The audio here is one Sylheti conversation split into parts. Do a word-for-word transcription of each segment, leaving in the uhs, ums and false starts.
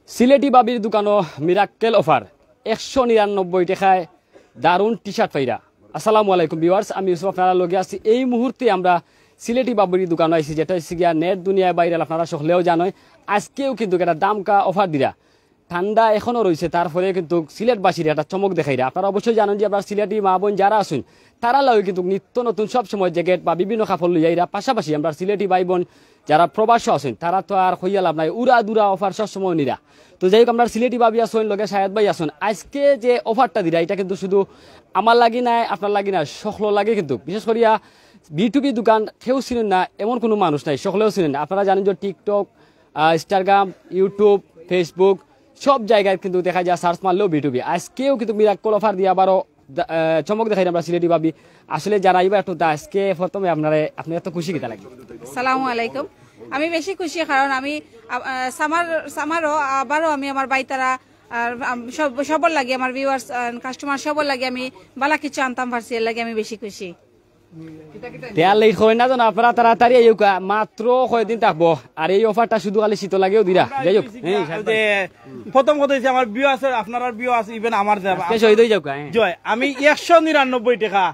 সিলেটি ভাবির দোকানো মিরাক্কেল অফার, একশো নিরানব্বই টাকায় দারুণ টি শার্ট পাইরা। আসসালামু আলাইকুম ভিউয়ার্স, আমি ইউসুফ, আপনারা লগে আছি। এই মুহূর্তে আমরা সিলেটি ভাবির দোকানো আইছি, যেটা হচ্ছে গিয়া নেট দুনিয়ায় ভাইরাল, আপনারা সকলেও জানোই। আজকেও কিন্তু একটা দামকা অফার দিরা, ঠান্ডা এখনো রয়েছে, তারপরে কিন্তু সিলেটবাসীর একটা চমক দেখাইরা। আপনারা অবশ্যই জানেন যে আপনার সিলেটি মা বোন যারা আছেন, তারা লাউ কিন্তু নিত্য নতুন সব সময় জ্যাকেট বা বিভিন্ন কাপড় লইয়া এরা। পাশাপাশি আমরা সিলেটি ভাই বোন যারা প্রবাসে আছেন, তারা তো আর কইয়া লাভ নাই, উড়া দুরা অফার সব সময় নিরা। তো যাই হোক, আমরা সিলেটি ভাবি আছেন, লগে শাহেদ ভাই আছেন। আজকে যে অফারটা দিরা, এটা কিন্তু শুধু আমার লাগি নাই, আপনার লাগি নাই, সকল লাগে কিন্তু। বিশেষ করিয়া বি টু বি দোকান কেউ চিনেন না, এমন কোনো মানুষ নাই, সকলেও চিনেন। আপনারা জানেন যে টিকটক, আহ, ইনস্টাগ্রাম, ইউটিউব, ফেসবুক, সব জায়গায় কিন্তু দেখা যায় সার্চ মারলেও বি টু বি। আজকেও কিন্তু মিরাক্কল অফার দিয়ে আবারও দা-, আহ, চমক দেখাই আমরা সিলেটি ভাবি। আসলে জানাইবা একটু দা, আজকে প্রথমে আপনারে, আপনি এত খুশি কিতা লাগে? সালামু আলাইকুম। আমি বেশি খুশি, কারণ আমি, আ, আ, সামার, সামারও আবারও আমি আমার বাইতারা আর, আম, সব, সবর লাগি, আমার ভিউয়ার্স, কাস্টমার সবর লাগি আমি বালা কিছু আনতাম পারছি, এর লাগি আমি বেশি খুশি। তে আর লেট করেন না যেন, আপনারা তাড়াতাড়ি আইউক্কা, মাত্র কয়দিন থাকবো। আর এই অফারটা শুধু খালি শীত লাগেও দিরা। যাই হোক, হ্যাঁ, যে প্রথম কথা হচ্ছে আমার ভিউ আছে, আপনার ভিউ আছে, ইভেন আমার যে আজকে শহীদ হয়ে যাউক্কা, হ্যাঁ। জয়, আমি একশো নিরানব্বই টাকা,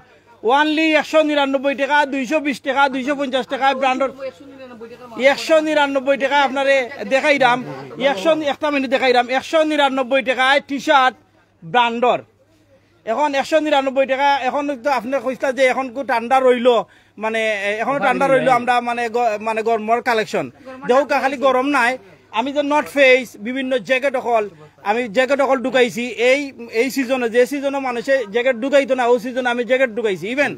অনলি একশো নিরানব্বই টাকা, দুইশো বিশ টাকা, দুইশো পঞ্চাশ টাকা ব্র্যান্ডর, একশো নিরানব্বই টাকা আপনারে দেখাইরাম, একশো, একটা মিনিট দেখাইরাম, একশো নিরানব্বই টাকায় টি শার্ট ব্র্যান্ডর। এখন একশো নিরানব্বই টাকা, এখন তো আপনি কইসলা যে এখন কু ঠান্ডা রইলো, মানে, এ, এখনো ঠান্ডা রইলো, আমরা মানে গ-, মানে গরমর কালেকশন। দেখো খালি গরম নাই, আমি যে নর্থ ফেস, বিভিন্ন জ্যাকেট অকল, আমি জ্যাকেট অকল ঢুকাইছি এই, এই সিজনে, যে সিজনে মানুষে জ্যাকেট ঢুকাইতো না, ওই সিজনে আমি জ্যাকেট ঢুকাইছি। ইভেন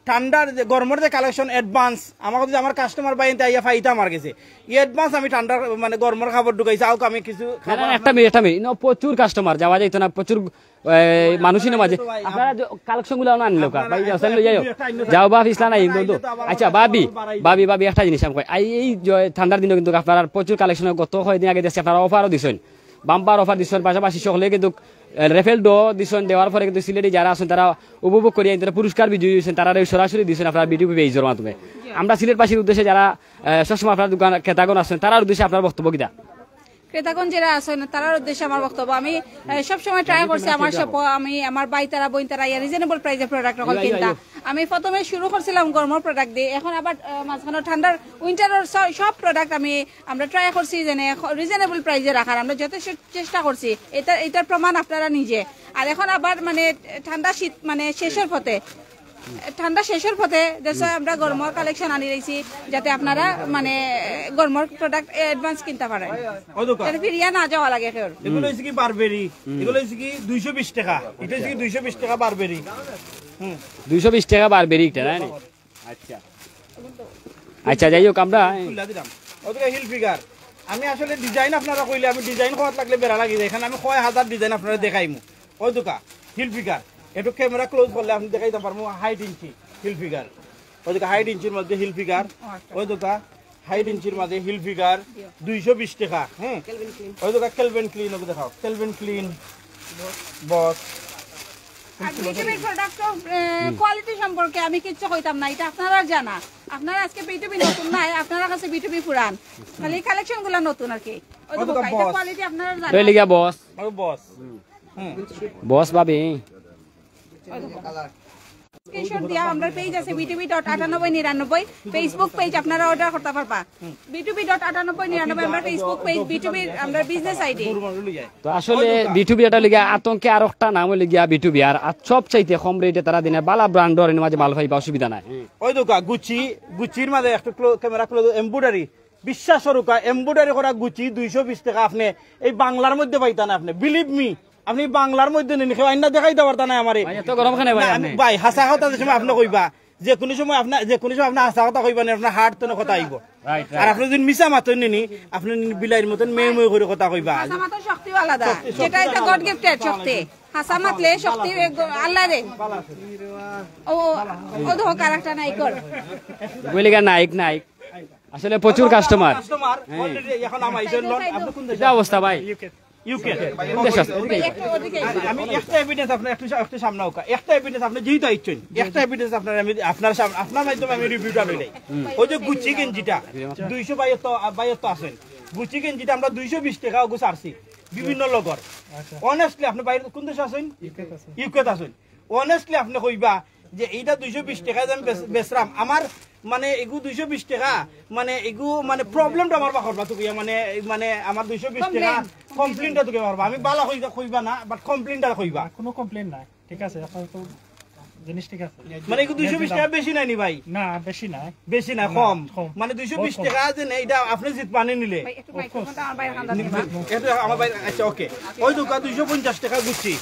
ঠান্ডার যে, গরমর যে কালেকশন অ্যাডভান্স, আমার কথা যে আমার কাস্টমার ভাই এনতে আইয়া ফাইতা আমার গেছে, এই অ্যাডভান্স আমি ঠান্ডার মানে গরমর কাপড় ঢুকাইছি, আউক আমি কিছু না, না, না, একটা মিনিট, একটা মিনিট। ইনো প্রচুর কাস্টমার, যাওয়া যাইতো না, প্রচুর, এ, মানুষই না মাঝে। আপনারা যে কালেকশন গুলো না আনলো কা? ভাই, যাও, সাইড লই যাও। যাও বা ফিসলা নাই, কিন্তু তো। আচ্ছা, ভাবি, ভাবি, ভাবি, একটা জিনিস আমি কই। এই, এই যে ঠান্ডার দিনে কিন্তু আপনারা প্রচুর কালেকশন, গত কয়েকদিন আগে দেখছি আপনারা অফারও দিছেন, বাম্পার অফার দিছেন, পাশাপাশি সকলে কিন্তু, এ, রেফেল ডো দিছেন, দেওয়ার পরে কিন্তু সিলেটি যারা আছেন তারা উপভোগ করিয়া কিন্তু পুরস্কার বিজয়ী হয়েছেন, তারা এই সরাসরি দিছেন আপনারা বি টু বি পেজের মাধ্যমে। আমরা সিলেটবাসীর উদ্দেশ্যে যারা, এ, সবসময় আপনার দোকান ক্রেতাগণ আছেন, তারার উদ্দেশ্যে আপনার বক্তব্য কিতা? ক্রেতাগণ যারা আছেন, তারার উদ্দেশ্যে আমার বক্তব্য, আমি, এ, সবসময় ট্রাই করছি আমার শপও, আমি আমার ভাই তারা, বোন তারা, ইয়া রিজনেবল প্রাইসে প্রোডাক্ট অকল কিনতা। আমি প্রথমে শুরু করছিলাম গরমর প্রোডাক্ট দিয়ে, এখন আবার, এ, মাঝখানে ঠান্ডার, উইন্টারের স-, সব প্রোডাক্ট আমি, আমরা ট্রাই করছি যেন রিজনেবল প্রাইসে রাখার, আমরা যথেষ্ট চেষ্টা করছি। এটা, এটার প্রমাণ আপনারা নিজে। আর এখন আবার মানে ঠান্ডা শীত মানে শেষের পথে, ঠান্ডা শেষের পথে দেশে আমরা গরমর কালেকশন আনি রইছি, যাতে আপনারা মানে গরমর প্রোডাক্ট অ্যাডভান্স কিনতে পারেন। ওই দোকান। যাতে ফিরিয়া না যাওয়া লাগে কেউ। এগুলো হচ্ছে কি বারবেরি, এগুলো হচ্ছে কি দুইশো বিশ টাকা, এটা হচ্ছে কি দুইশো বিশ টাকা বারবেরি। হুম। দুইশো বিশ টাকা বারবেরি একটা, তাই না? আচ্ছা। আচ্ছা, যাই হোক, আমরা খুলে দিলাম। ওদিকে হিল ফিগার। আমি আসলে ডিজাইন আপনারা কইলে, আমি ডিজাইন কওয়াত লাগলে বেড়া লাগি যায়। এখানে আমি কয় হাজার ডিজাইন আপনারা দেখাইমু। ওই দোকা, হিল ফিগার। একটু ক্যামেরা ক্লোজ করলে আপনি দেখাইতে পারবো হাইট ইঞ্চি হিল ফিগার। ওই দোকা হাইট ইঞ্চির মধ্যে হিল ফিগার। ওই দোকা হাইট ইঞ্চির মাঝে হিল ফিগার, দুইশো বিশ টাকা। হ্যাঁ। ওই দোকা কেলভিন ক্লিন, ওকে দেখাও। কেলভিন ক্লিন, বস। আর বি টু বির প্রোডাক্টর, এ, কোয়ালিটি সম্পর্কে আমি কিচ্ছু কইতাম না, এটা আপনারার জানা। আপনারা আজকে বি টু বি নতুন নাই, আপনারা কাছে বি টু বি পুরান, খালি কালেকশন গুলা নতুন আর কি। ওই ওই তো দোকা, এটা বস। কোয়ালিটি আপনারা জানা। লই লিগা বস। ওই বস। হুম। বস ভাবি। ওই দোকা। স্ক্রিনশট দিয়া আমরা পেজ আছে বি টু বি ডট আটানব্বই নিরানব্বই, Facebook পেজ আপনারা অর্ডার করতে পারবা। বি টু বি ডট আটানব্বই নিরানব্বই আমরা Facebook page, B two B আমরা বিজনেস আইডি। তো আসলে বি টু বি এটা লিগা আতঙ্কে আর একটা নাম হইলে গিয়া বি টু বি, আর, আর সব চাইতে কম রেটে তারা দিনে বালা ব্র্যান্ড আর এর মাঝে মাল পাইবা, অসুবিধা নাই। ওই দোকা গুচি, গুচির মাঝে একটু ক্লো-, ক্যামেরা ক্লোজ, এমব্রয়ডারি, বিশ্বাস করুকা, এমব্রয়ডারি করা গুচি দুইশো বিশ টাকা আপনি এই বাংলার মধ্যে পাইতা না আপনি, বিলিভ মি। আপনি বাংলার মধ্যে নেন, কেউ আইনা দেখাইতে পারতা না আমারে। ভাই, এত গরম কেনে ভাই না, আমি, আপনি? ভাই, হাছা কথা যে সময় আপনি কইবা, যে কোনো সময় আপনার, যে কোনো সময় আপনার হাছা কথা কইবা না, আপনার হার্ট তো কথা আইব। রাইট, আর রাইট। আপনি যদি মিছা মাতইন নি, আপনি বিলাইর মতন মেয়ে মেয়ে করে কথা কইবা। হাছা মাতর শক্তিও আলাদা, শক্তি, যেটা শক্তি এটা আলাদা। গড গিফটেড শক্তি। হাছা মাতলে শক্তি আল্লাহ দেন। ও, ও, ও দেখো, কার একটা নাই কর। বলিগা নাইক, নাইক। আসলে প্রচুর কাস্টমার। কাস্টমার হ্যাঁ। Already এখন আমার এই যে লট, আপনি কোন দেশে? কিতা অবস্থা ভাই? ইউকে। কোন দেশ আছে? ওদিকে। আমি একটা এভিডেন্স আপনার একটু সা-, একটু সামনে হোক। একটা এভিডেন্স আপনি যেহেতু আইছেন, একটা এভিডেন্স আপনার আমি, আপনার সামনে, আপনার মাধ্যমে আমি রিভিউটা লই নাই। ওই যে গুচি গেঞ্জিটা, দুইশো বাইয়াত্তর, বাইয়াত্তর আছেন। গুচি গেঞ্জিটা আমরা দুইশো বিশ টেকা ওগু ছাড়ছি বিভিন্ন লগর। আচ্ছা। অনেস্টলি আপনি বাইরে কোন দেশে আছেন? ইউকেত আছে। ইউকেত আছেন। অনেস্টলি আপনি কইবা যে এইটা দুইশো বিশ টেকায় যে আমি বেচ- বেচরাম, আমার মানে এগু দুইশো বিশ টেকা, মানে এগু মানে প্রবলেমটা আমার বাকরবা তো কইয়া, মানে মানে আমার দুইশো বিশ টেকা কমপ্লেইনটা তো কইবা পারবা। আমি বালা কইবা কইবা না, বাট কমপ্লেইনটা কইবা। কোনো কমপ্লেন নাই, ঠিক আছে, আপনার তো জিনিস ঠিক আছে। মানে এগু দুইশো বিশ টেকা বেশি নাইনি ভাই? না, বেশি নাই। বেশি না, না, কম। কম। মানে দুইশো বিশ বহুত কম। টেকা যে নেই, এটা আপনি জিতবানে নিলে। ভাই, একটু মাইক্রোফোনটা আমার বাইরে হান্দাত নিবা। এটা আমার বাইরে, আচ্ছা, ওকে। ওই দোকান দুইশো পঞ্চাশ টেকা গুচি।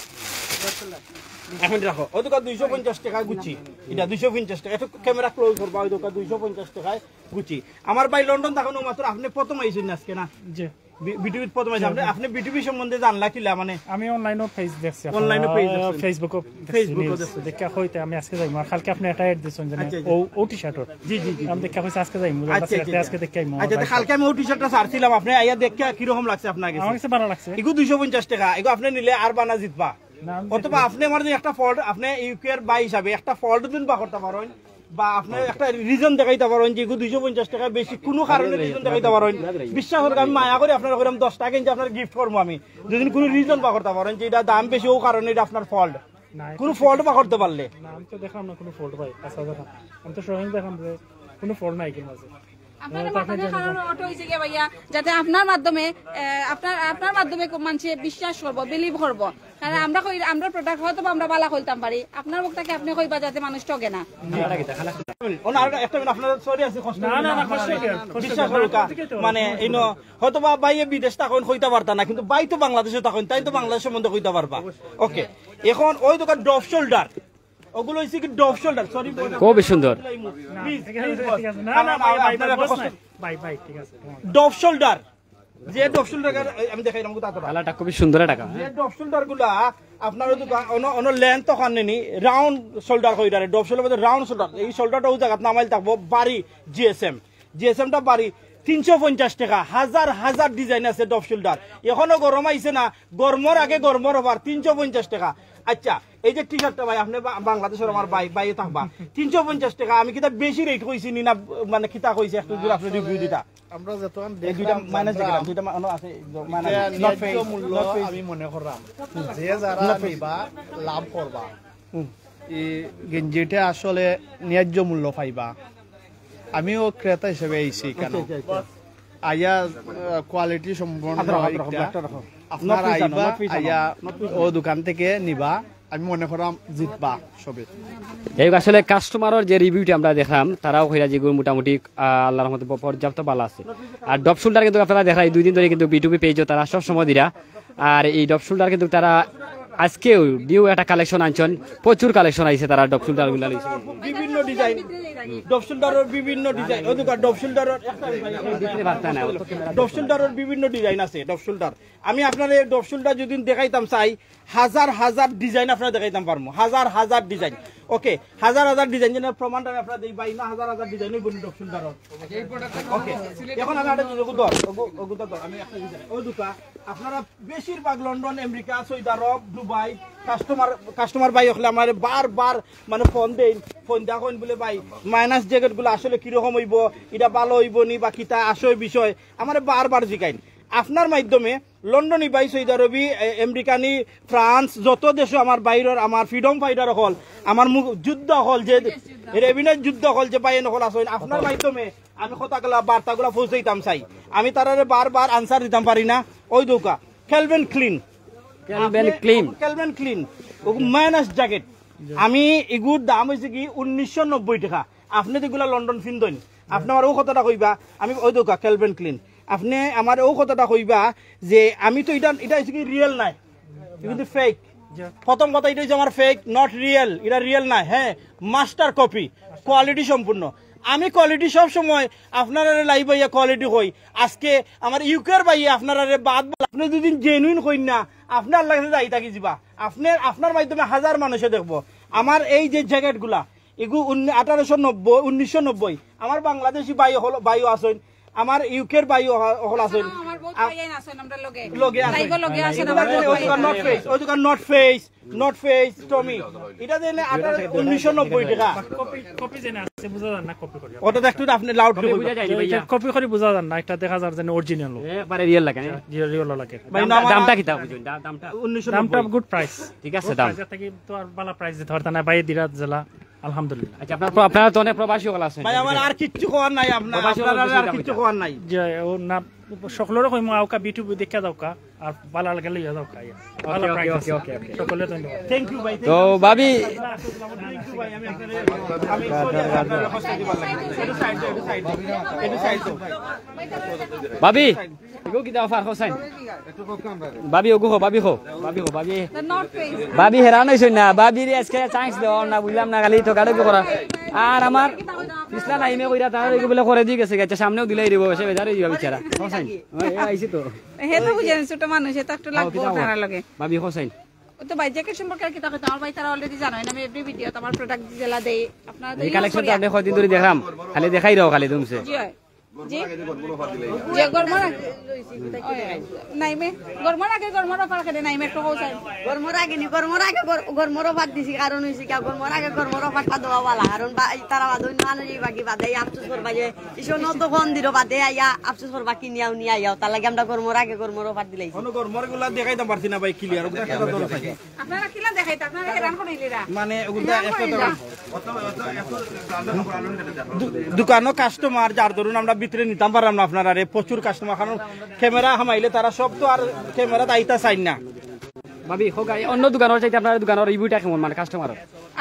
এখন রাখো, ওই দোকান দুইশো পঞ্চাশ টেকা গুচি। এটা দুইশো পঞ্চাশ টেকা, একটু ক্যামেরা ক্লোজ করবা, ওই দোকান দুইশো পঞ্চাশ টেকায় গুচি। আমার ভাই লন্ডন থাকইন, ও মাত্র আপনি প্রথম আইছেন আজকে না? জি। বি- বিটিভিত প্রথম আইছেন। আপনি, আপনি বিটিভি সম্বন্ধে জানলা কিলা মানে? আমি অনলাইনও পেজ দেখছি আপনার, অনলাইনও পেজ দেখছেন? ফেসবুকও ফেসবুকও নিউজ দেখছেন। দেখা হইতে আমি আজকে যাইমু। আর কালকে আপনি একটা অ্যাড দিছেন যে আচ্ছা, আচ্ছা। ও ও টি শার্টর। জি, জি, জি, আমি জি। দেখা হইছে আজকে যাইমু। আচ্ছা, আচ্ছা। আজকে দেখাইমু। আচ্ছা, তো কালকে আমি ও টি শার্টটা ছাড়ছিলাম, আপনি আইয়া দেখে কিরকম লাগছে আপনার আমার কাছে? কাছে ভালো লাগছে। এগু দুইশো পঞ্চাশ টেকা, এগু আপনি নিলে আর বানা জিতবা। না, আমি অথবা আপনি আমার যে একটা ফল্ট, আপনি ইউকের ভাই হিসাবে একটা ফল্ট দিন বা করতে পারেন, বা আপনি একটা রিজন দেখাইতে পারেন যে এগু দুইশো পঞ্চাশ টেকা বেশি, কোনো কারণে রিজন দেখাইতে পারেন। বিশ্বাস করুন, আমি মায়া করি আপনার কইরাম দশ টাকা কিনছি, আপনার গিফট করবো আমি, যদি কোনো রিজন বা করতে পারেন যে এটা দাম বেশি, ও কারণে এটা আপনার ফল্ট। না, কোনো ফল্ট বা করতে পারলে না, আমি তো দেখলাম না কোনো ফল্ট ভাই। আচ্ছা, দেখলাম, আমি তো স্বয়ং দেখলাম যে কোনো ফল্ট নাই এর মাঝে। আপনারা মাথা দিয়ে খাওয়ানো অটো হয়েছে গিয়া ভাইয়া, যাতে আপনার মাধ্যমে, আহ, আপনার আপনার মাধ্যমে কো- মানুষে বিশ্বাস করবো, বিলিভ করবো। কারণ আমরা কই, আমরা প্রোডাক্ট হয়তো বা আমরা বালা কইতাম পারি, আপনার মুখ থেকে আপনি কইবা যাতে মানুষ ঠকে না। ও না, আরেকটা, একটা মিনিট, আপনারা সরি আছে, কষ্ট না, করি না, না, না, আপনারা কষ্ট করি না, কষ্ট বিশ্বাস করি না, করুকা, ঠিকই তো, মানে কষ্ট ইনো হয়তো বা ভাইয়ে বিদেশ থাকইন, কইতা পারতা না, কিন্তু ভাই তো বাংলাদেশে থাকইন, তাই তো বাংলাদেশ সম্বন্ধে কইতা পারবা। ওকে, এখন ওই দোকান ড্রপ শোল্ডার, ওগুলো হইছে কি ড্রপ শোল্ডার? সরি, খুবই সুন্দর। প্লিজ, ঠিক আছে, প্লিজ, বস। ঠিক আছে। না, না, ভাই, ভাই, আপনারা ভাই, একটা বস কষ্ট নাই। ভাই, ভাই, ঠিক আছে। ড্রপ শোল্ডার, যে ড্রপ শোল্ডার আমি দেখাইলাম কোথা তোরা। কালারটা খুবই সুন্দর একটা কালার। যে ড্রপ শোল্ডার গুলা আপনার ওই দোকান, অন, অন লেন্থ তখন নেনি, রাউন্ড শোল্ডার কই, ডাইরেক্ট ড্রপ শোল্ডার মধ্যে রাউন্ড শোল্ডার। এই শোল্ডারটা ওই জায়গাত নামাইল থাকবো, বাড়ি জিএসএম, জিএসএমটা বাড়ি তিনশো পঞ্চাশ টেকা। হাজার হাজার ডিজাইন আছে ড্রপ শোল্ডার। এখনো গরম আইছে না, গরমর আগে গরমর অফার, তিনশো পঞ্চাশ টেকা। আচ্ছা, এই যে টি শার্টটা ভাই, আপনি বা- বাংলাদেশের আমার ভাই, ভাই থাকবা, তিনশো পঞ্চাশ টেকা। আমি কিতা বেশি রেট কইছি নি না, মানে কিতা কইছি, একটু দূর আপনি রিভিউ দিতা। আমরা যতক্ষণ এই দুইটা দেখলাম, মাইনাস জানলাম, দেখলাম, দুইটা মা- অন্য আছে, মানে এটা নট ন্যায্য ফেস, মূল্য নট ফেস। আমি মনে করলাম যে যারা নিবা লাভ করবা, এই গেঞ্জিটা আসলে ন্যায্য মূল্য পাইবা। আমিও ক্রেতা হিসেবে আইছি কেন আচ্ছা, আচ্ছা, আচ্ছা। আইয়া কোয়ালিটি সম্পন্ন হাত রাখো, হাত একটা। রাখো, ব্ল্যাকটা রাখো। আপনারা নট ফেস আনো, আইবা, নট ফেস আনো, আইয়া নট ফেস ও দোকান থেকে নিবা, আমি মনে করাম জিতবা সবে। যাই হোক, আসলে কাস্টমারের যে রিভিউটা আমরা দেখলাম, তারাও কইরা যেগুলো মোটামুটি আহ, আল্লাহর রহমতে প- পর্যাপ্ত ভালো আছে। আর ড্রপ শোল্ডার কিন্তু আপনারা দেখরা, এই দুই দিন ধরে কিন্তু বিটুবি পেজও তারা সব সময় দিরা। আর এই ড্রপ শোল্ডার কিন্তু তারা আজকেও নিউ একটা কালেকশন আনছেন, প্রচুর কালেকশন আইছে, তারা ড্রপ শোল্ডার গুলা লইছে। বিভিন্ন ডিজাইন, ড্রপ শোল্ডারর বিভিন্ন ডিজাইন, ওই দেখো ড্রপ শোল্ডারর একটা ডিজাইন। ড্রপ শোল্ডারর বিভিন্ন ডিজাইন আছে, ড্রপ শোল্ডার। আমি আপনারে ড্রপ শোল্ডার যদি দেখাইতাম চাই, হাজার হাজার ডিজাইন আপনারে দেখাইতাম পারমু, হাজার হাজার ডিজাইন। ওকে, হাজার হাজার ডিজাইন, যেন প্রমাণটা আমি আপনারে দেই ভাই, না হাজার হাজার ডিজাইন ওই বলি ড্রপ শোল্ডারর। ওকে, এখন আমি একটা জিনিস, ওগু ধর, ওগু, ওগু ধর, আমি একটা জিনিস দেখাই। ওই দুটা, আপনারা বেশিরভাগ লন্ডন, আমেরিকা, সৌদি আরব, দুবাই, কাস্টমার, কাস্টমার ভাই হকলে আমারে বারবার মানে ফোন দেইন, ফোন দেওয়া কইন বলে ভাই, মাইনাস জ্যাকেট গুলা আসলে কিরকম হইব, এটা ভালো হইব নি বা কিতা আসল বিষয়, আমারে বারবার জিকাইন। আপনার মাধ্যমে লন্ডনি ভাই, সৌদি আরবি, এ, আমেরিকানি, ফ্রান্স, যত দেশো আমার বাইরর, আমার ফ্রিডম ফাইটার হকল, আমার মুখ-, যোদ্ধা হকল, যে রেভিনের যোদ্ধা হকল, যে ভাই হকল আছইন, আপনার মাধ্যমে আমি কথাগুলা, বার্তাগুলা পৌঁছাইতাম চাই। আমি তারারে বারবার আনসার দিতাম পারি না। ওই দোকা, Calvin Klein. Calvin Klein. Calvin Klein. ও মাইনাস জ্যাকেট। আমি এগুর দাম হইছে কি উনিশশো নব্বই টাকা। আপনি যেগুলা লন্ডন ফিন্দইন, আপনি আমার ও কথাটা কইবা, আমি ওই দোকা, ক্যালভিন ক্লিন। আপনি আমার ও কথাটা কইবা যে আমি তো এটা, এটা হইছে কি রিয়েল নাই, এটা কিন্তু ফেক। প্রথম কথা, এটা হইছে আমার ফেক, নট রিয়েল, এটা রিয়েল না, হ্যাঁ, মাস্টার কপি, কোয়ালিটি সম্পূর্ণ। আমি কোয়ালিটি সব সময় আপনারা লাইভ হইয়া কোয়ালিটি কই। আজকে আমার ইউকের ভাইয়ে আপনারা বাদ, আপনি যদি জেনুইন কইন না, আপনার লাগছে যাই থাকি যিবা, আপনার, আপনার মাধ্যমে হাজার মানুষে দেখবো। আমার এই যে জ্যাকেটগুলা, এগু উন-, আঠারোশো নব্বই, উনিশশো নব্বই, আমার বাংলাদেশি ভাই হলো, ভাইও আছইন, আমার ইউকের ভাই অকল আছইন। আমার বহুত ভাই আছইন আমরার লগে। লগে আছইন। লাইভও লগে আছইন। ওই দোকান নর্থ ফেস, ওই দোকান নর্থ ফেস, নর্থ ফেস, টমি। ইটা দেইন আঠারো, উনিশশো নব্বই টেকা। কপি, কপি যেন আছে, বুঝা যায় না, কপি করি। ওটা তো একটু আপনে লাউড করি কইবা। বুঝা যায় না, ভাইয়া। কপি করি বুঝা যায় না, ইটা দেখা যার যেন অরিজিনাল। একবারে রিয়েল লাগে, না? রিয়েল, রিয়েল লাগে। ভাই, দামটা, দামটা কিতা বুঝুন, দা-, দামটা? উনিশশো নব্বই। দামটা গুড প্রাইস। ঠিক আছে, দাম। প্রাইস থাকি তো আর ভালা প্রাইস দিতা পারতা না, ভাই দিরা জেলা। আলহামদুলিল্লাহ। আচ্ছা, আপনার প্র-, আপনারা তো অনেক প্রবাসী অকল আছেন। ভাই, আমার আর কিচ্ছু কওয়ার নাই, আপনার, প্রবাসী আপনার অকল আর, আর কিচ্ছু কিতা কওয়ার নাই। যে ও না, সকলরে কইমু, আউক্কা B two B দেখিয়া যাউক্কা, আর ভালা লাগলে লইয়া যাউক্কা, ইয়া। ওকে, ভালা ওকে, প্রাইস ওকে, আছে। ওকে, ওকে। সকলরে ধন্যবাদ। থ্যাংক ইউ ভাই, thank তো you। ভাবি, থ্যাংক ইউ ভাই, আমি আপনারে, আমি সরি, আপনারে কষ্ট দিবার লাগি। একটু সাইড দেও, একটু সাইড দেও, একটু সাইড দেও। ভাবি, ইগু কিতা অফার হোসেন? ভাবি, ওগু হো, ভাবি হো, ভাবি হো, ভাবি। The North Face। ভাবি হেরান অইছইন না, ভাবিরে আজকে চান্স দেওয়া না, বুঝলাম না, খালি ঠকাঠকি করা। আর আমার পিছলা নাইমে কইরা তারা এগু বলে করে দি গেছে, গেছে, সামনেও দিলাই দিব, সে বেজার অই যাবে বেচারা। হোসেন, এ, এ, আইছি তো। হে তো বুঝেন, ছোট মানুষ, এ তো একটু লাগবো কিতা তারা লাগে। ভাবি হোসেন। ও তো ভাই, জ্যাকেট সম্পর্কে আর কিতা কইতাম, আমার ভাই তারা already জানো, আমি every video তো আমার প্রোডাক্ট জেলা দেই, আপনারা তো এই use কালেকশন তো করিয়া। আপনি কয়দিন ধরে দেখলাম, খালি দেখাই রাও, খালি তুমছে। জি হয়। জি? যে গরমর আগে, ওই, নাইমে, গরমর আগে গরমর অফার কেনে নাইমে একটু কও চাই। গরমর আগে নি, গরমর আগে গর-, গরমর অফার দিছি, কারণ অইছে কি, গরমর আগে গরমর অফারটা দেওয়া ভালা, কারণ বা-, এই তারা বাদে অন্য মানুষ এই বাকি বাদে আফসোস করবা যে, ইসো নত কম দিল বাদে আইয়া আফসোস করবা কিনিয়াও নিয়া আইয়াও, তার লাগি আমরা গরমর আগে গরমর অফার দিলাইছি। কোনো গরমর গুলা দেখাইতাম পারছি না ভাই, ক্লিয়ার, ওগুলা একটা ধরো চাই। আপনারা কিলা দেখাইতা? আপনারা হেরান করিলিরা। মানে, ওগুলা হেরান একটা করিলিরা। দু-, দোকানো কাস্টমার, যার দরুন আমরা ভিতরে নিতাম পারলাম না আপনারারে, প্রচুর কাস্টমার, কারণ ক্যামেরা হামাইলে তারা সব তো আর ক্যামেরাত আইতা চাইন না। ভাবি, হোক, এই অন্য দোকানর চাইতে আপনার দোকানর রিভিউটা কেমন, মানে, কাস্টমার?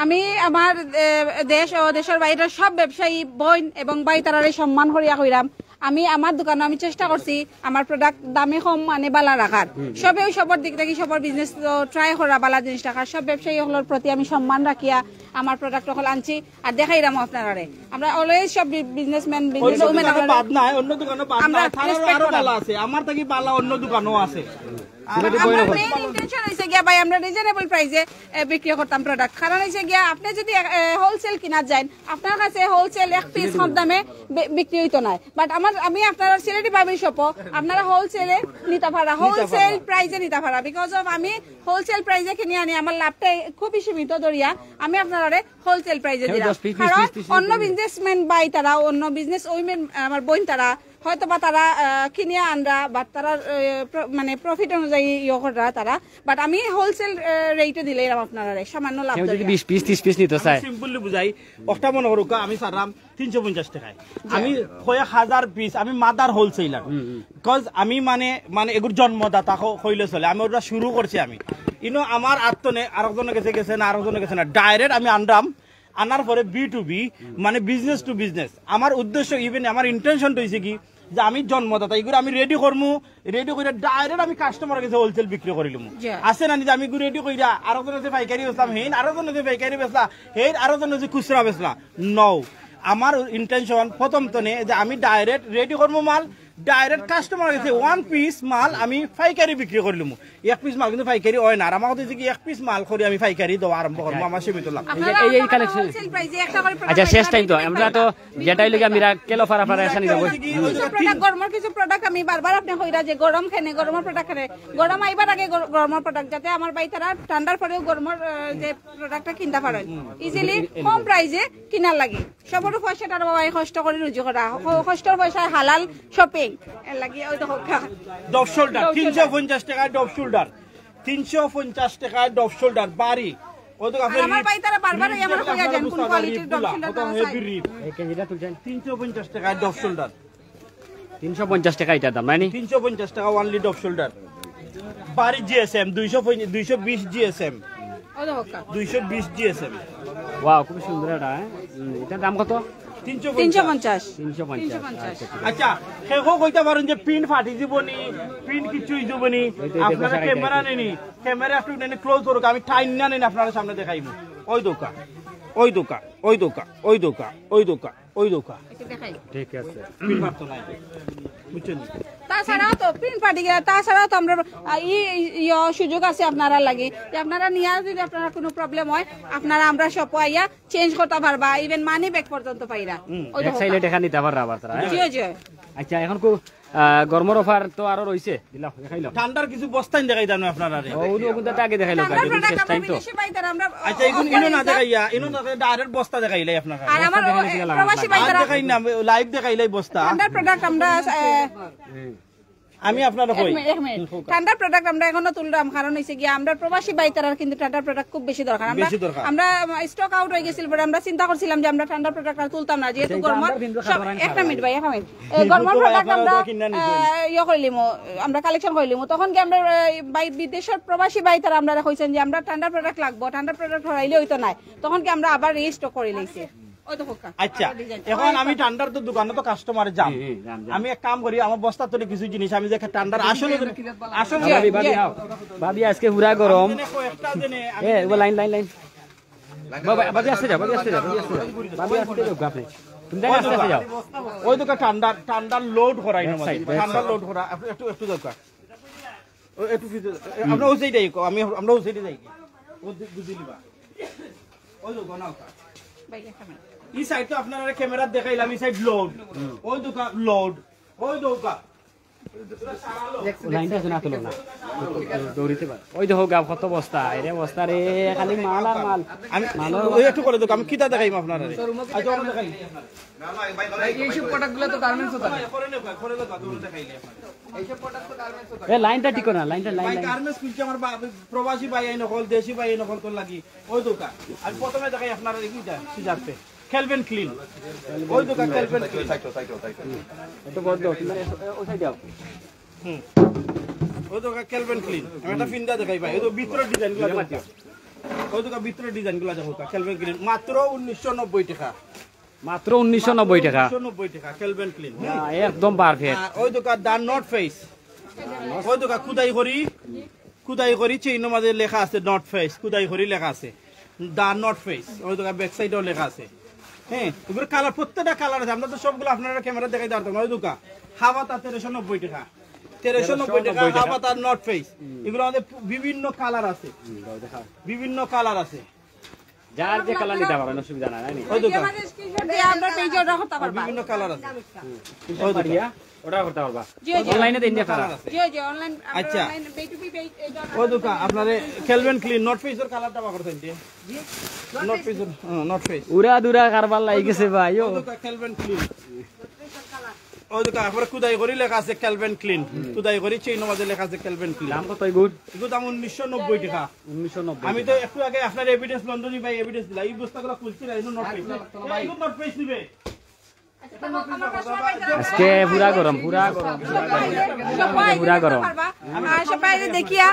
আমি আমার, এ, দেশ ও দেশের বাইরে সব ব্যবসায়ী বোন এবং ভাই তারারে সম্মান করিয়া কইরাম। আমি আমার দোকানো আমি চেষ্টা করছি আমার প্রোডাক্ট দামে কম মানে বালা রাখার। সবেউ সবর দিক থাকি সবর বিজনেস তো ট্রাই করা, বালা জিনিস রাখার। সব ব্যবসায়ী অকলর প্রতি আমি সম্মান রাখিয়া আমার প্রোডাক্ট অকল আনছি আর দেখাইরাম আপনারারে। আমরা অলওয়েজ সব বি-, বিজনেসম্যান, ওই বিজনেস সব উমেন দোকানো বাদ নাই, অন্য দোকানো বাদ আমরা নাই, তারারও রেসপেক্ট আরো করা। বালা আছে, আমার থাকি বালা অন্য দোকানো আছে। আর আমার মেইন ইন্টেনশন হইছে গিয়া ভাই আমরা রিজনেবল প্রাইসে, এ, বিক্রি করতাম প্রোডাক্ট। কারণ হইছে গিয়া আপনি যদি, এ, হোলসেল কিনা যান, আপনার কাছে হোলসেল এক পিস কম দামে বি-, বিক্রি হইতো না। বাট আমার, আমি আপনারা সিলেটি ভাবির শপও আপনারা হোলসেলে নিতা পারা, হোলসেল প্রাইসে নিতা পারা। বিকজ অফ আমি হোলসেল প্রাইসে কিনি আনি, আমার লাভটা খুবই সীমিত ধরিয়া আমি আপনারারে হোলসেল প্রাইসে কেউ দিলাম। দশ পিস, বিশ কারণ পিস, ত্রিশ পিস অন্য করে। বিজনেসম্যান ভাই তারা, অন্য বিজনেস উইমেন, আমার বোন তারা হয়তো বা তারা, আহ, কিনিয়া আনরা বা তারা, আহ, প্র-, মানে প্রফিট অনুযায়ী ইয়ে কররা তারা। বাট আমি হোলসেল, আহ, রেটে দিলাইরাম আপনারারে, সামান্য লাভ কেউ যদি ধরিয়া। বিশ পিস, ত্রিশ পিস নিতে আমি চায়। সিম্পলি বুঝাই, একটা মনে করুক, আমি সারলাম তিনশো পঞ্চাশ টাকায়। আমি কয়েক হাজার পিস, আমি মাদার হোলসেলার। বিকজ আমি মানে, মানে এগুর জন্মদাতা হ-, হইলে চলে। আমি ওটা শুরু করছি আমি। ইনো আমার আত্মনে আরেকজনের গেছে গেছে না, আরেকজনের গেছে না। ডাইরেক্ট আমি আনরাম, আনার পরে B to B, মানে বিজনেস টু বিজনেস। আমার উদ্দেশ্য, ইভেন আমার ইন্টেনশনটা হইছে কি, যে আমি জন্মদাতা, এগুলো আমি রেডি করমু, রেডি করে ডাইরেক্ট আমি কাস্টমারের গেছে হোলসেল বিক্রি করিলিমু। জি। আছে না, নিজে আমি এগুলো রেডি কইরা আরো জন আছে পাইকারি বেচলাম, হেইন আরো জন আছে পাইকারি বেচলা, হেইন আরো জন আছে খুচরা বেচলা। No, আমার ইন্টেনশন প্রথম তো নে যে আমি ডাইরেক্ট রেডি করমু মাল, ডাইরেক্ট কাস্টমার গেছে ওয়ান পিস মাল আমি পাইকারি বিক্রি করিলিমু। এক পিস মাল কিন্তু পাইকারি হয় না, আর আমার কথা হচ্ছে কি এক পিস মাল করি আমি পাইকারি দেওয়া আরম্ভ করবো আমার সীমিত লাভ। আপনারা এই, এই, এই আপনারা কালেকশন। হোলসেল প্রাইসে একটা করে আচ্ছা, প্রোডাক্ট শেষ টাইম তো, আমরা তো যেটাই লগে আমি রাখ-, কেলো ফারা ফারা এসে নিয়ে যাবো। কিছু প্রোডাক্ট, গরমর কিছু প্রোডাক্ট আমি বারবার আপনি কইরা যে গরম খেনে, গরমর প্রোডাক্ট খেনে, গরম আইবার আগে গর-, গরমর প্রোডাক্ট, যাতে আমার ভাই তারা ঠান্ডার পরেও গরমর, আহ, যে প্রোডাক্টটা কিনতে পারেন ইজিলি, কম প্রাইসে কিনার লাগে। সবরও পয়সাটা বাবা এই কষ্ট করে রুজি করা, ক-, কষ্টর পয়সায় হালাল শপিং। এর লাগি ওই তো হোক। Depth shoulder, depth shoulder. তিনশো পঞ্চাশ টাকায় ডপ শোল্ডার, তিনশো পঞ্চাশ টাকায় ডপ শোল্ডার, বাড়ি। ওই তো আর আপনার আমার রিপ, ভাই তারা বারবার রিপ এই আমার যেটা কইয়া আপনারা যান, কোন বুঝতে পারবেন, কোয়ালিটির রিপগুলা, ডপ শোল্ডার ওটা আছে? হেভি রিপ। এই কেজিটা তুলছেন? তিনশো পঞ্চাশ টাকায় ডপ শোল্ডার। তিনশো পঞ্চাশ টাকা only ডপ শোল্ডার। বাড়ি জিএসএম, দুইশো পঞ্চাশ, দুইশো বিশ জিএসএম। ওই তো হোক। দুইশো বিশ জিএসএম। ওয়াও, খুব সুন্দর এটা, হ্যাঁ? হুম, এটার দাম কত? তিনশো পঞ্চাশ। তিনশো পঞ্চাশ। তিনশো পঞ্চাশ। তিনশো পঞ্চাশ। আচ্ছা, ঠিক আছে। আচ্ছা, কেউ কইতে পারেন যে প্রিন্ট ফাটি জীবনি, প্রিন্ট কিচ্ছু হইব নি, এই তো, এই তো, আপনারা সারা ক্যামেরা গাড়ি। নেনি, ক্যামেরা একটু নেনি, ক্লোজ করুক, আমি টাইম না নেনি আপনারা সামনে দেখাইব। ওই দোকা, ওই দোকা, ওই দোকা, ওই দোকা, ওই দোকা, ওই দোকা। একটু দেখাই। ঠিক আছে। প্রিন্ট ফাটতো নাই। বুঝছেন? তাছাড়াও তো প্রিন্ট ফাটি গেলে, তাছাড়াও তো আমরা, আহ, ই, ই, ইয়, সুযোগ আছে আপনারা লাগি, যে আপনারা নিয়ে যদি আপনারা কোনো প্রবলেম হয়, আপনারা আমরা শপে আইয়া চেঞ্জ করতে পারবা, ইভেন মানি ব্যাক পর্যন্ত পাইরা। হুম, ওই এক দেখো। সাইডে দেখা নিতে পাররা আবার তারা, হ্যাঁ? জি, জি। আচ্ছা, এখন কো-, আহ, গরমর অফার তো আরো রইছে, দিলাও, দেখাইলাও। ঠান্ডার কিছু বস্তাইন দেখাইতাম না আপনারারে। ও, উনি ওখান থেকে আগে দেখাইলাম, ঠান্ডার কাজে প্রোডাক্ট আমরা চেষ্টাই তো। বিদেশি ভাই তারা আমরা আচ্ছা, এখন ইনো না দেখাইয়া, ইনো না দেখাইয়া, ডাইরেক্ট বস্তা দেখাইলাই আপনারা। আর আমার বস্তা দেখাইলে কিনা লাভ প্রবাসী লাগে? ভাই আর তারা দেখাই না, লাইভ দেখাইলাই বস্তা। ঠান্ডার প্রোডাক্ট আমরা, আহ, আমি আপনারে এক কই। মিনিট, এক মিনিট। হুম, কও। ঠান্ডার প্রোডাক্ট আমরা এখনো তুললাম, কারণ হইছে গিয়া আমরা প্রবাসী ভাই তারার কিন্তু ঠান্ডার প্রোডাক্ট খুব বেশি দরকার। আমরা, বেশি দরকার। আমরা স্টক আউট হয়ে গেছিল পরে আমরা চিন্তা করছিলাম যে আমরা ঠান্ডার প্রোডাক্ট আর তুলতাম না, যেহেতু এটা গরম আমরা আর কিন্তু সব, খাবার আনি একটা খাবার। মিনিট ভাই, এক মিনিট। এ, গরমর কিন্তু ভাই প্রোডাক্ট আপনারা আমরা, তো কিনা নিছেন। আহ, ইয়ে করিলিমু, আমরা কালেকশন করিলিমু। তখন কি আমরা, আহ, ভাই বিদেশের প্রবাসী ভাই তারা আমরা কইছেন যে আমরা ঠান্ডার প্রোডাক্ট লাগবো, ঠান্ডার প্রোডাক্ট হরাইলে হইতো নাই। তখন কি আমরা আবার রিস্টক করে লইছি। ওই তো হোক। আচ্ছা, আবার ডিজাইন। এখন আমি ঠান্ডার তো দোকানে তো কাস্টমার যাম। হুম, হুম, যাম, যাম। আমি এক কাম করি, আমার বস্তা তুলে কিছু জিনিস আমি যে ঠান্ডার আসলে, আসলে ভাবি, ভাবি, আও। ভাবি, আজকে পুরা গরম। আমি যেন কয়েকটা যেন আমি এ, ও লাইন, লাইন, লাইন। বাবা, ভাবি, আস্তে যাও, ভাবি, আস্তে যাও, ভাবি, আস্তে যাও। ভাবি, আস্তে যাও, আপনি। তুমি তাই ওই আস্তে, আস্তে দোকান, যাও। ওই দোকান ঠান্ডার, ঠান্ডার লোড করাই না ব্যাক সাইড, আমাদের। ব্যাক ঠান্ডার সাইড। লোড করা, একটু, একটু, একটু দরকার। ও, একটু ফিরে, এ, আমরা ওই সাইডে যাই, আমি, আমরা ওই সাইডে যাই। ও দি-, বুঝে নিবা। ওই তো, গোনা ওটা। ভাই, একটা মিনিট। এই সাইড তো আপনারা ক্যামেরা দেখাইলাম, এই সাইড লোড। ওই তো কা-, লোড। ওই তো কা-, লাইনটা আছে না, তুলো না। দৌড়িতে পারে। ওই দেখো, গাব কত বস্তা, এরে বস্তা রে, খালি মাল আর মাল। আমি, মাল আর ওই একটু করে দেখো, আমি কিতা দেখাইম আপনারা রে? আচ্ছা, ওটা দেখাই। ভাই, এইসব প্রোডাক্টগুলো তো গার্মেন্টসও থাকে। করে নেবা, করে নেবা, দৌড় দেখাইলে আপনারা। এ, লাইনটা ঠিক করো না, লাইনটা, লাইন, ভাই, লাইন। গার্মেন্টস খুলছে আমার বা-, প্রবাসী ভাই এই নকল, দেশি ভাই এই নকল তোর লাগি। ওই দোকান। আমি প্রথমে দেখাই আপনারা এই দুইটা, সিজার পে। Calvin Klein। ওই দোকান Calvin Klein। একটু বড় দাও, তুমি এসো, এ, ওই সাইডে আও। হুম। ওই দোকান Calvin Klein। আমি একটা ফিন্দা দেখাই ভাই। ওই তো ভিতরের ডিজাইনগুলো দেখো। ওই দোকান ভিতরের ডিজাইনগুলো দেখো, Calvin Klein। মাত্র উনিশশো নব্বই টাকা। মাত্র উনিশশো নব্বই টাকা। উনিশশো নব্বই টাকা, Calvin Klein। না, একদম পারফেক্ট। আর ওই দোকান The North Face। ওই দোকান খুদাই করি, খুদাই করি চেইনর মাঝে লেখা আছে North Face, খুদাই করি লেখা আছে The North Face। ওই দোকান ব্যাক সাইডেও লেখা আছে। হ্যাঁ, এগুলো কালার, প্রত্যেকটা কালার আছে। আমরা তো সবগুলো আপনারা ক্যামেরা দেখাই পারতাম না। ওই দোকান হাবাতা তেরোশো নব্বই টাকা, তেরোশো নব্বই টাকা তেরোশো নব্বই টাকা। হাবাতা North Face। হুম। এগুলো আমাদের বিভিন্ন কালার আছে, হুম, দাও দেখা। বিভিন্ন কালার আছে। যার যে কালার নিতে পারবেন, অসুবিধা নাই, নাই নি? ওই দোকান। আমাদের স্ক্রিনশট দিয়ে আমরা পেজে অর্ডার করতে পারবা। বিভিন্ন কালার আছে। হুম। ওই দোকান। পারিয়া অর্ডার করতে পারবা। জি, জি। অনলাইনে দেন না কালার তারা? আছে। জি, জি, অনলাইন, আমরা আচ্ছা। Online B two B page, এই যে ওই দোকান, আপনারে Calvin Klein, North Face-র কালারটা বার করছেন যে? জি। North Face-র, হ্যাঁ, North Face। উড়া দুরা কারবার লাগি গেছে ভাই, ও। ওই দোকান Calvin Klein। ওই দোকান, আপনার খুদাই করি লেখা আছে Calvin Klein। হুম। খুদাই করি চেইনর মাঝে লেখা আছে Calvin Klein। দাম কত এগুর? এগুর দাম উনিশশো নব্বই টাকা। উনিশশো নব্বই আমি তো টাকা। একটু আগে আপনার এভিডেন্স লন্ডনী ভাই এভিডেন্স দিলা। এই বস্তাগুলো খুলছি না, এই জন্য North Face। আচ্ছা, এই জন্য North Face নিবে। আজকে পুরা গরম, পুরা গরম, পুরা গরম। সবাই পুরা গরম। পারবা। আর সবাই দেখিয়া,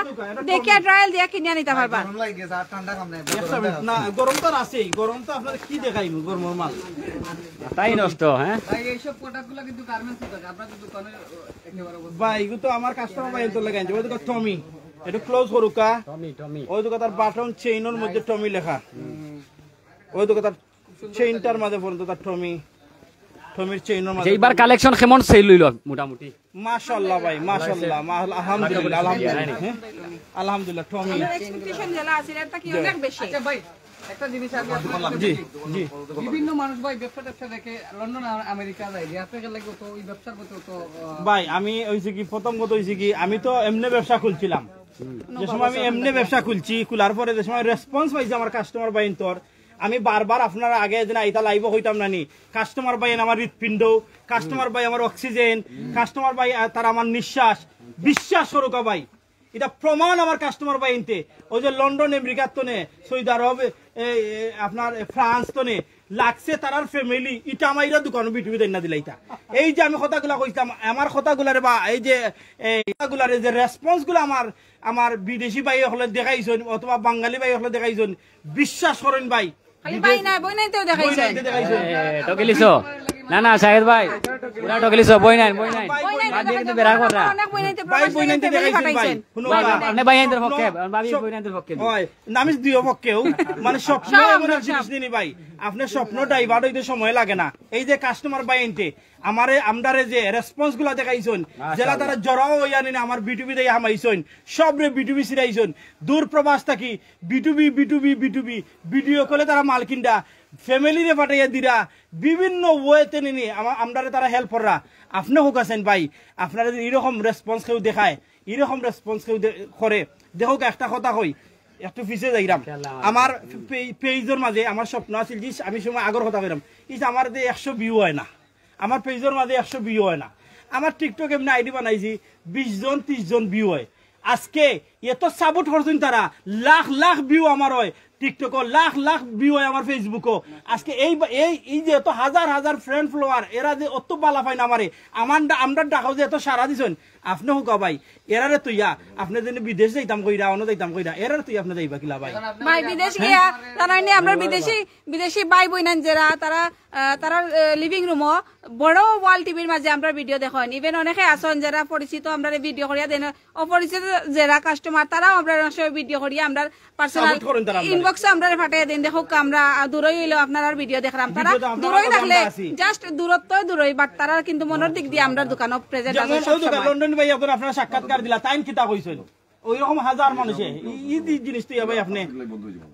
দেখিয়া ট্রায়াল দিয়া কিনিয়া নিতা পারবা। গরম লাগে গেছে, আর ঠান্ডা কাম নাই। একটা মিনিট, না, গরম তো আর আছেই। গরম তো আপনার কি দেখাইবো, গরমর মাল। তাই নষ্ট, হ্যাঁ? ভাই, এইসব প্রোডাক্টগুলো কিন্তু গার্মেন্টস থাকে, আপনার তো দোকানে একেবারে অবস্থা। ভাই, এগুলো তো আমার কাস্টমার ভাই তো লাগাই আনছে। ওই দেখো টমি, একটু ক্লোজ করুকা। টমি, টমি। ওই দেখো তার বাটন চেইনর মধ্যে টমি লেখা। ওই দেখো তার চেইনটার মাঝে পর্যন্ত তার টমি, টমির চেইনর মাঝে যে এবার কালেকশন কেমন সেল হইল মোটামুটি? মাশাআল্লাহ ভাই, মাশাআল্লাহ, মা-, আলহামদুলিল্লাহ, আলহামদুলিল্লাহ, হ্যাঁ? আলহামদুলিল্লাহ, টমি। আপনার এক্সপেকটেশন যেটা আছে, এর থেকে অনেক বেশি। আচ্ছা ভাই, একটা জিনিস আমি আপনার জি, কাছে জি। বিভিন্ন মানুষ ভাই ব্যবসা ট্যাবসা রেখে লন্ডন আর আমেরিকা যায়, যে আপনার লাগে তো ওই ব্যবসার প্রতি তো, আহ, ভাই, আমি হইছে কি, প্রথম কথা হইছে কি, আমি তো এমনি ব্যবসা খুলছিলাম। যে সময় আমি এমনি ব্যবসা খুলছি, খোলার পরে যে সময় রেসপন্স পাইছি আমার কাস্টমার ভাইন্তর, আমি বারবার আপনারা আগে যেন এটা লাইভও হইতাম না নি। কাস্টমার ভাই আমার হৃৎপিণ্ড, কাস্টমার ভাই আমার অক্সিজেন, কাস্টমার ভাই, আহ, তারা আমার নিঃশ্বাস। বিশ্বাস করুকা ভাই, এটা প্রমাণ আমার কাস্টমার ভাইন্তে। ওই যে লন্ডন, আমেরিকার তনে, সৌদি আরব, এ, এ, আপনার ফ্রান্স তনে লাগছে তারার ফ্যামিলি, এটা আমার এরা দোকানও বিটুবি দেন না দিলাইতা। এই যে আমি কথাগুলা কইতাম, আমার কথাগুলারে বা এই যে, এই কথাগুলারে যে রেসপন্সগুলো আমার, আমার বিদেশি ভাই হকলে দেখাইছইন অথবা বাঙালি ভাই হকলে দেখাইছইন, বিশ্বাস করেন ভাই, খালি ভাই না, বই নাইতেও দেখাইছে। বই নাইতে দেখাইছে। এ, ঠকিলিছো? না, না, শাহেদ ভাই, পুরা ঠকিলিছো, বই নাই, বই নাই। বই নাই, বাদ দিয়ে কিন্তু বেড়া করা। অনেক বই নাইতে ভাই, প্রবাস বই নাইতে থেকে দেখাইছে ভাই। পাঠাইছেন। হুনো ভাই, ভাই। আপনি ভাই আইনদের পক্ষে, ভাবি সব বই আইনদের পক্ষে। হয়, না, আমি দুইও পক্ষেও। মানে স্বপ্ন সব, এমন এক সব, জিনিস সব। নি ভাই। আপনার স্বপ্ন ডাইভার্ট হইতে সময় লাগে না। এই যে কাস্টমার ভাই আনতে, আমারে, আমরারে যে রেসপন্স গুলা দেখাইছইন, যেলা তারা জড়াও অইয়া নিনে আমার বিটুবি দিয়া হামাইছইন, সবরে বিটুবি ছিড়াইছইন। দূর প্রবাস থাকি বিটুবি, বিটুবি, বিটুবি, ভিডিও কলে তারা মালকিনরা, ফ্যামিলিরে পাঠাইয়া দিরা, বিভিন্ন ওয়েতে নিনি আমা-, আমরারে তারা হেল্প কররা। আপনে হোক আছেন ভাই, আপনারা যদি এরকম রেসপন্স কেউ দেখায়, এরকম রেসপন্স কেউ দে-, করে, দেখো একটা কথা কই, একটু পিছে যাইরাম। আমার পেজর মাঝে আমার স্বপ্ন আছিল যে আমি সময় আগর কথা কইরাম, ইস আমার যে একশো ভিউ হয় না, আমার পেজর মাঝে একশো ভিউ হয় না। আমার টিকটক এমনি আইডি বানাইছি, বিশ জন তিরিশ জন ভিউ হয়। আজকে এত সাপোর্ট করছইন তারা, লাখ লাখ ভিউ আমার হয়, টিকটকও লাখ লাখ ভিউ হয়, আমার ফেসবুকও। আজকে এই বা-, এই এই যে এত হাজার হাজার ফ্রেন্ড ফলোয়ার, এরা যে অত বালা পাইন আমারে, আমার ডা-, আমরা ডাকাও যে এত সারা দিছইন, আপনে হোকা ভাই, এরারে তুইয়া আপনে যেন বিদেশ যাইতাম কইরা, অন্য যাইতাম কইরা, এরারে তুই আপনে যাইবা কিলা ভাই? ভাই বিদেশ গিয়া তারা নি আমরা বিদেশি বিদেশি ভাই বইনান যেরা তারা আহ, তারার লিভিং রুমও বড় ওয়াল টিভির মাঝে আমরা ভিডিও দেখইন। ইভেন অনেকে আছইন যেরা পরিচিত আমরা ভিডিও করিয়া দেন, অপরিচিত যেরা কাস্টমার তারাও আমরা অনেক সময় ভিডিও করিয়া আমরা পার্সোনাল সাপোর্ট করইন তারা আমরারে। ইনবক্সে আমরা পাঠিয়ে দিন, দেখো আমরা আহ, দূরই হইলেও আপনারার ভিডিও দেখরাম। তারা ভিডিও তো আমরা দূরই থাকলে আমরা আছি। জাস্ট দূরত্ব দূরই, বাট তারা কিন্তু মনের দিক দিয়ে আমরা দোকানও প্রেজেন্ট যেমন আছে ওই দোকান সবসময়। লন্ডন ভাই আপনার সাক্ষাৎকার দিলা, তাইন কিতা কইছইন? ওই রকম হাজার মানুষে ই- ই জি- জিনিস তুই ভাই আপনি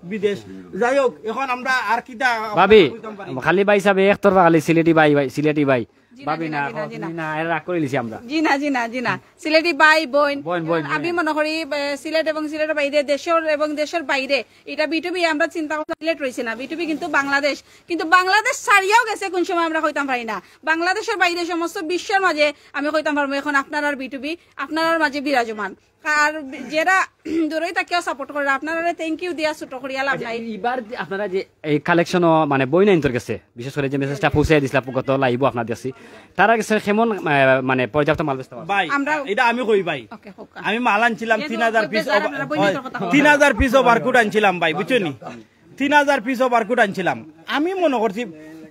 বিদেশ। যাই হোক, এখন আমরা আর কিতা ভাবি, কইতাম পারি? খালি ভাই সাহেব একতরফা খালি সিলেটি ভাই, ভাই, সিলেটি ভাই। জি না, ভাবি জি না, না, জি না, জি না। না, এরা রাগ করে নিছি আমরা। জি না, জি না, জি না। সিলেটি ভাই, বোন, বোন, বোন, আমি বোন। মনে করি, এ, সিলেট এবং সিলেটের বাইরে, দেশের এবং দেশের বাইরে, এটা বিটুবি আমরা চিন্তা করতে সিলেট রয়েছে না, বিটুবি কিন্তু বাংলাদেশ, কিন্তু বাংলাদেশ ছাড়িয়াও গেছে কোন সময় আমরা কইতাম পারি না। বাংলাদেশের বাইরে সমস্ত বিশ্বের মাঝে আমি কইতাম পারবো এখন আপনারার বিটুবি আপনারার মাঝে বিরাজমান। আর যেরা দূরই থাকিও সাপোর্ট করে, আপনারারে থ্যাংক ইউ দিয়া ছোট করিয়া লাভ আচ্ছা, নাই। এবার যে আপনারা যে এই কালেকশনও মানে বইনাইন্তর গেছে, বিশেষ করে যে মেসেজটা পৌঁছে দিছিলা গত লাইভও আপনার দেখছি, তারা গেছে কেমন আহ, মানে পর্যাপ্ত মাল বেচতে পারছে? ভাই, আমরা এটা আমি কই ভাই। ওকে, হোক। আমি মাল আনছিলাম যেহেতু তিন হাজার পিস, আপনারা বইনাইন্তর কথা বলেন। তিন হাজার পিস ওভারকোট আনছিলাম ভাই, বুঝছো নি? তিন হাজার পিস ওভারকোট আনছিলাম। আমি মনে করছি,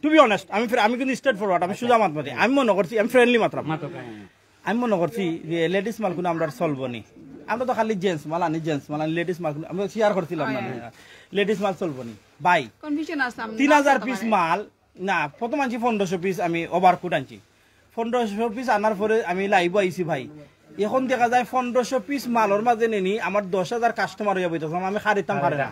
টু বি অনেস্ট, আমি ফ্রে- আমি কিন্তু স্ট্রেট ফরওয়ার্ড, আমি সুজা মাত মাতি। আমি মনে করছি আমি ফ্রেন্ডলি মাতরাম। আমি মনে করছি যে লেডিস মাল কোনো আমরা চলবো নি, আমরা তো খালি জেন্টস মাল আনি, জেন্টস মাল আনি, লেডিস মাল কোনো আমরা শেয়ার করছিলাম না। লেডিস মাল চলবো নি ভাই। কনফিউশন আছে, আমি তিন হাজার পিস মাল না, প্রথম আনছি পনেরোশো পিস, আমি ওভারকোট আনছি। পনেরোশো পিস আনার পরে আমি লাইভও আইছি ভাই। এখন দেখা যায় পনেরোশো পিস মালর মাঝে নেনি আমার দশ হাজার কাস্টমার হইয়া বইতেছে, আমি খারিতাম পারে না।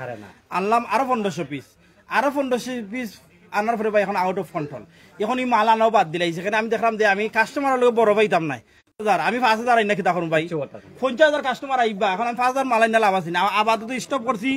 আনলাম আরো পনেরোশো পিস, আরো পনেরোশো পিস আনার পরে ভাই এখন আউট অফ কন্ট্রোল। এখন এই মাল আনাও বাদ দিলাই, যেখানে আমি দেখলাম যে আমি কাস্টমারের লগে বড় পাইতাম নাই। হাজার, আমি পাঁচ হাজার আইনা কিতা করুম ভাই? পঞ্চাশ হাজার কাস্টমার আইবা, এখন আমি পাঁচ হাজার মাল আইনা লাভ আছে না। আ- আপাতত স্টপ করছি।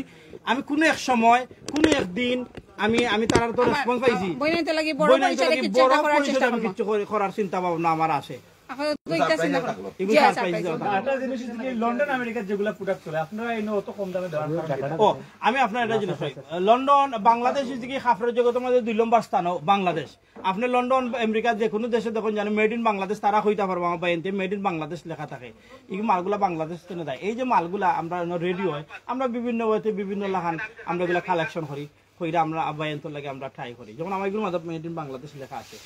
আমি কোনো এক সময়, কোনো একদিন আমি আমি তারার তো রেসপন্স পাইছি। বইনাইন্তর লাগি বড় বইনাইন্তর পরিসরে লাগি কিছু বড় একটা করার পরিসরে চেষ্টা আমি করবো। কিছু করে- করার চিন্তা ভাবনা আমার আছে। এখন তো এটা চিন্তা করবো। এগুলো জি, সারপ্রাইজ সারপ্রাইজ দেওয়া দেওয়া। একটা জিনিস হচ্ছে কি, লন্ডন আমেরিকার যেগুলা প্রোডাক্ট চলে, আপনারা এই অত কম দামে দেওয়ার কারণ কি? ও, আমি আপনার একটা জিনিস কই। লন্ডন, বাংলাদেশ হচ্ছে কি কাপড়ের জগতের মধ্যে দুই নম্বর স্থান, ও, বাংলাদেশ। আপনি লন্ডন, আমেরিকা যে কোনো দেশে দেখুন, জানো, মেড ইন বাংলাদেশ, তারা কইতা পারবো আমার ভাই এনতে মেড ইন বাংলাদেশ লেখা থাকে। এই মালগুলা বাংলাদেশ থেকে যায়। এই যে মালগুলা আমরা রেডি হয়, আমরা বিভিন্ন ওয়েতে বিভিন্ন লাখান আমরা এগুলা কালেকশন করি, কইরা আমরা ভাই এনতর লাগে আমরা ট্রাই করি। যেমন আমার এগুলোর মাঝে মেড ইন বাংলাদেশ লেখা আছে,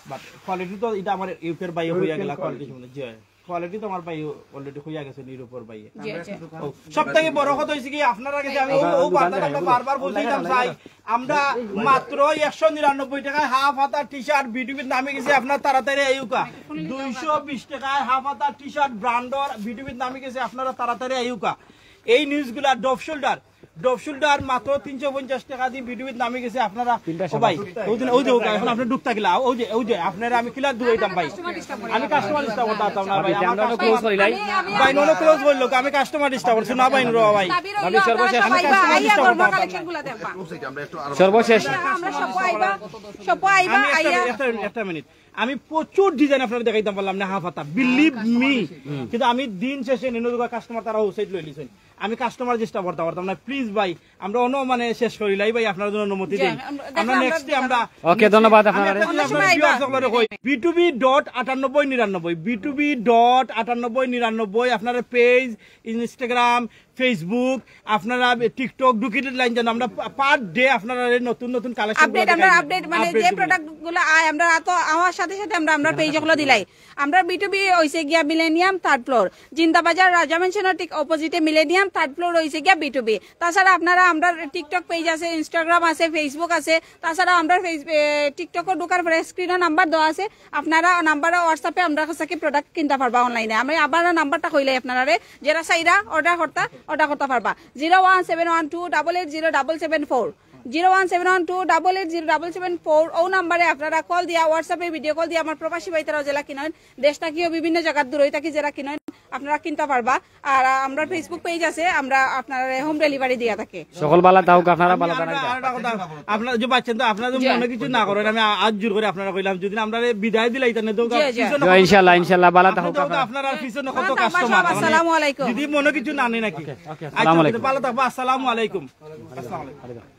বাট কোয়ালিটি তো এটা আমার ইউকের বাইরে হইয়া গেলা, কোয়ালিটি সম্বন্ধে। জি হয়। কোয়ালিটি তো আমার ভাই অলরেডি হইয়া গেছে নিরূপর ভাই। জি, জি। ও, সব থেকে বড় কথা হইছে কি, আপনারা গেছে আমি ও, ও বার্তাটা আমরা বারবার বলতে দিতাম চাই। আমরা মাত্র একশো নিরানব্বই টাকায় হাফ হাতা টি শার্ট বিটুবির নামে গেছে, আপনারা তাড়াতাড়ি আইউকা। দুইশো বিশ টাকায় হাফ হাতা টি শার্ট ব্র্যান্ডর বিটুবির নামে গেছে, আপনারা তাড়াতাড়ি আইউকা। এই নিউজগুলা ড্রপ শোল্ডার, ড্রপ শোল্ডার মাত্র তিনশো পঞ্চাশ টাকা দিয়ে বিটুবির নামে গেছে, আপনারা তিনটা ও ভাই, শাড়ি। ওই দিন, ওই যে, ওই এখন আপনি ডুবতা গেলা, ওই যে, ওই যে, আপনারা আমি কিলা দূরাইতাম ভাই, আমি কাস্টমার ডিস্টার্ব করতাম না ভাই, ভাবি, আমার আমরা কাস্টমার ক্লোজ করি লাই। আমি, আমি, ভাই, নো, নো, ক্লোজ বললো, আমি কাস্টমার ডিস্টার্ব করছি না ভাই, নো ভাই। দাবি রইল, ভাবি, সর্বশেষ আপনারা আমি পাইবা, কাস্টমার আইয়া ডিস্টার্ব অন্য করতাম না। কালেকশনগুলা দেখবা। সর্বশেষ। আমরা সব আইবা, সব আইবা, আমি একটা, আইয়া। একটা, একটা মিনিট, আমি প্রচুর ডিজাইন আপনারা দেখাইতাম পারলাম না, হাফ হাতা, বিলিভ মি। কিন্তু আমি দিন শেষে নিনুদুগা কাস্টমার তারা হোসাইড লই লিছেন, আমি কাস্টমার ডিস্টার্ব করতাম পারতাম না। প্লিজ ভাই, আমরা অন্য মানে শেষ করি লাই ভাই, আপনার জন্য অনুমতি জি, দিন। আমরা, আমরা দেখো, আমরা নেক্সট ডে আমরা ওকে, ধন্যবাদ আপনারা। অন্য সময় আইবা। বিটুবি ডট আটানব্বই নিরানব্বই, বিটুবি ডট আটানব্বই নিরানব্বই, আপনারা পেজ, ইনস্টাগ্রাম, ফেসবুক, আপনারা টিকটক, ডুকিটেড লাইন জানো, আমরা পার ডে আপনারা নতুন নতুন কালেকশন আপডেট, আমরা আপডেট মানে যে প্রোডাক্ট গুলো আয়, আমরা তো আমার সাথে সাথে সাথে আমরা আমরার পেজ অকলো দিলাই। আমরার বি টু বি অইছে গিয়া মিলেনিয়াম থার্ড ফ্লোর, জিন্দাবাজার রাজা মেনশনর ঠিক অপোজিটে মিলেনিয়াম থার্ড ফ্লোর অইছে গিয়া বি টু বি। তাছাড়া আপনারা আমরার টিকটক পেজ আছে, ইনস্টাগ্রাম আছে, ফেসবুক আছে। তাছাড়া আমরার ফেস এ, টিকটকও ঢুকার পরে স্ক্রিনও নাম্বার দেওয়া আছে। আপনারা নাম্বারও WhatsApp-এ আমরার কাছ থাকি প্রোডাক্ট কিনতা পারবা অনলাইনে। আমি আবার নাম্বারটা কইলাই আপনারারে, যেরা চাইরা অর্ডার করতা, অর্ডার করতা পারবা। Zero one seven one two double eight zero double seven four, zero one seven one two double eight zero double seven four. ও নাম্বারে আপনারা কল দিয়া, WhatsApp-এ ভিডিও কল দিয়া আমার প্রবাসী ভাইতারাও যেরা কিনইন, দেশ থাকিও বিভিন্ন জাগাত দূরই থাকি যেরা কিনইন, আপনারা কিনতা পারবা। আর আমরার ফেসবুক পেজ আছে, আমরা আপনারারে হোম ডেলিভারি দিয়া থাকি। সকল বালা থাউক, আপনারা বালা থাকইন। আপনারা যে বাচ্চা তো আপনারা যদি মনে কিছু না করেন, আমি আ-, আজ জোর করে আপনারা কইলাম, যদি আমরা বিদায় দিলাই, তাহলে তো জি, জি। পিছনে জি, ইনশাল্লাহ, ইনশাল্লাহ, বালা থাউক আপনারা। আপনারা আর পিছনে কত কাস্টমার। আসসালামু আলাইকুম। যদি মনে কিছু না নেই নাকি? ওকে, ওকে, আচ্ছা, আসসালামু আলাইকুম। বালা থাকবা, আসসালামু আলাইকুম। আসসালামু আলাইকুম।